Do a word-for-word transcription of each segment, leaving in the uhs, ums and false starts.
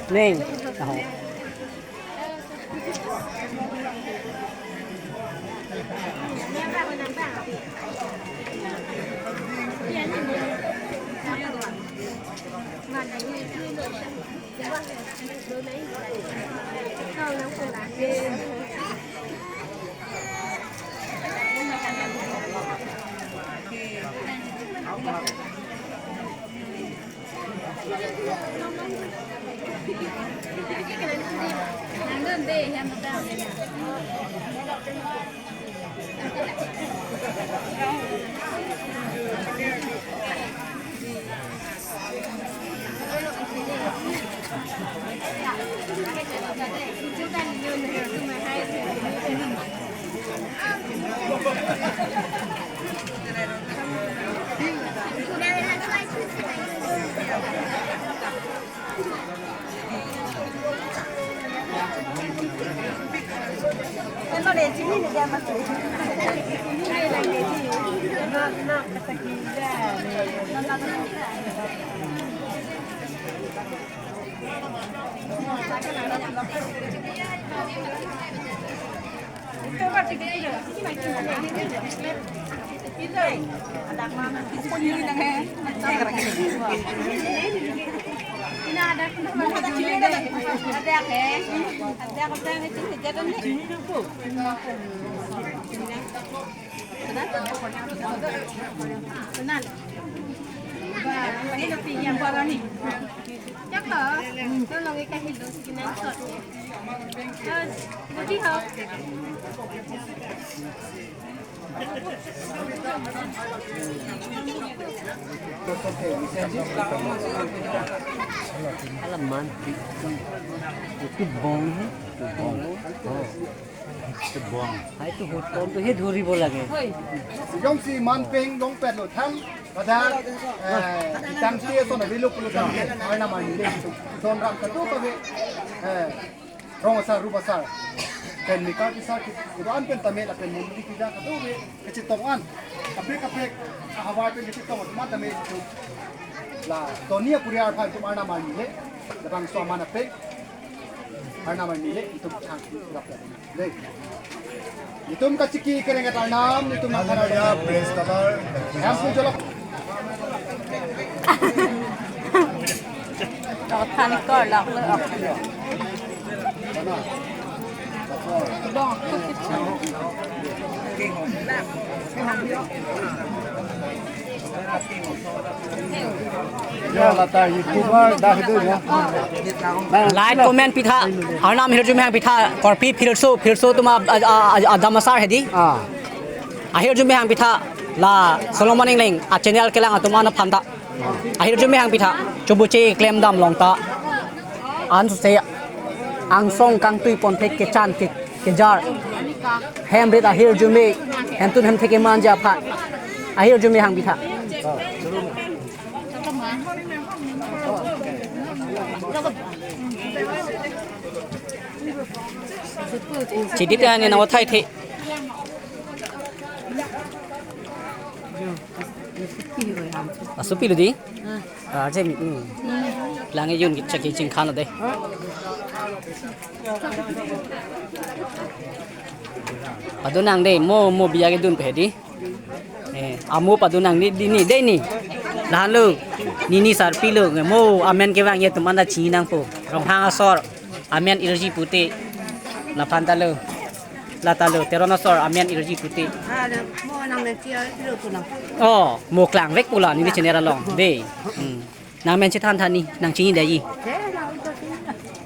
Neng. Aho. Alam man, itu bong, itu bong. Oh. Hai tu hoton tu he dhuri bola ke. Jongsi manpeng dongpetlo than, pada, eh, tang si so na velo pulo than, Arnam arni le. Don ram katu kave, eh, rong asar, rup asar. Pen mekar pisar ki, udan pen tame lapen mumli pida katu kave, kachetong an. Kaprek kaprek, ahavar pen kachetong, mata me tu. La, Donia Puriar aphan itum Arnam arni le, labangso aman apek, Arnam arni le, itum thang, rap le. Itum kachiki kereng atar nam, itum nang kanar. Hallelujah, praise the Lord. Ham pun jolok. Than kor lak le. Bong. Like, comment pitha, Arnam ahirjume hang pitha, korpi philso, philso atum a, a, a, a, adam asar hedi. Ah. Ahirjume hang pitha, la Solomon Engleng a channel kelang atum an aphan ta. Ahirjume hang pitha, chobuche klem dam long ta. Ansose angsong kangtui ponthek kechan ke, kejar. Hem rit ahirjume, hemtun hemthek keman ja aphan. Ahirjume hang pitha. Chidit ani na othai the. Asopi lo di. Ah, je, hmm. Lang yun chaki chingkhan de. Adun nang de, mo, mo biya kedun pe di. Eh, Amo padu nang ni, di ni, dei ni. Lahan lo. Nini sarpi lo, mo amen kevang ye atum anta chini nangpo. Ronghang asor, amen irji pute. Laphan ta lo. Lata lo, Teron asor, amen irji pute. Ah, na, mo nang men chia lo pu nang. Oh, mo klangvek pu la, nini channel along. Dei. Hmm. Nang men chethan than ni, nang chinidetji.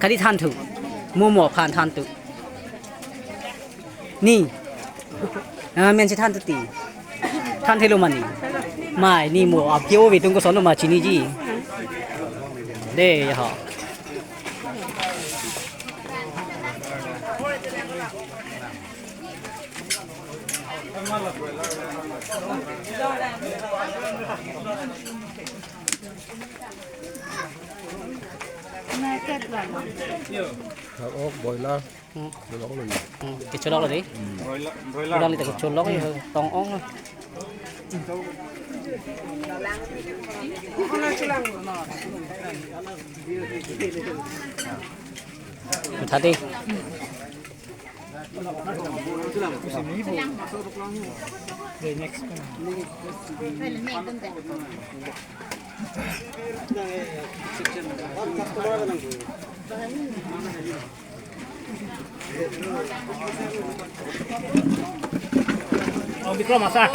Kali thanthu. Mo mo aphan thanthu. Ni. Nang men chethan titi. Thanthelo ma ni. Mai ni mo aphi ove atum koson lo ma chiniji. Dei ha. Dak ok boiler. Hmm. Cholok lo ni. Hmm. Kecholok lo dei. Broiler, broiler. Ulang ni ta kecholok ya, tong-ong. Tadi. Oh, Bikram asa.